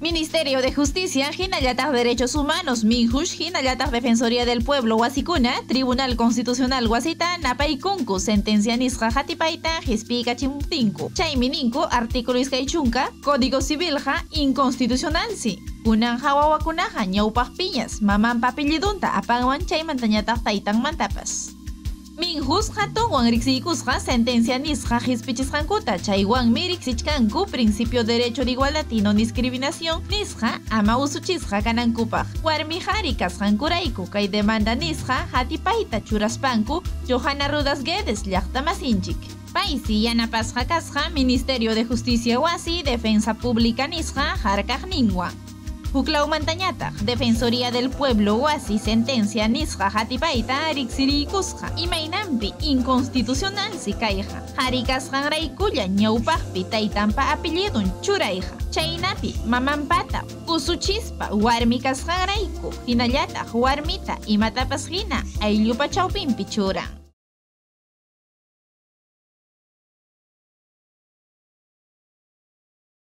Ministerio de Justicia, hinallataq Derechos Humanos, Minjush, hinallataq Defensoría del Pueblo wasikuna, Tribunal Constitucional wasita, napaykunku, sentencia nisqa hatipayta, qispiykachimuptinku. Chaymi ninku, artículo 20, Código Civilqa inconstitucionalsi. Kunanqa wawakunaqa ñawpaqpiñas, mamanpa apellidunta apanwan chaymantañataq taytanmantapas. Minjus hatunwan riqsiykusqa sentencia nisqa qispichisqankuta, chaywanmi riqsichkanku principio derecho de igualdad y no discriminación nisqa ama usuchisqa kanankupaq. Warmi qhari kasqankurayku kay demanda nisqa hatipayta churaspanku Johanna Rudas Guedes llaqtamasinchik. Paysi yanapasqa kasqa Ministerio de Justicia wasi Defensa Pública nisqa harkaqninwan. Huklawmantañataq Defensoría del Pueblo wasi sentencia nisqa hatipayta riqsiriykusqa. Imaynanpi inconstitucionalsi kayqa. Qhari kasqanraykulla ñawpaqpi taytanpa apellidun churayqa. Chaynapi mamanpata usuchispa warmi kasqanrayku hinallataq warmita imatapas hina ayllupa chawpinpi churan.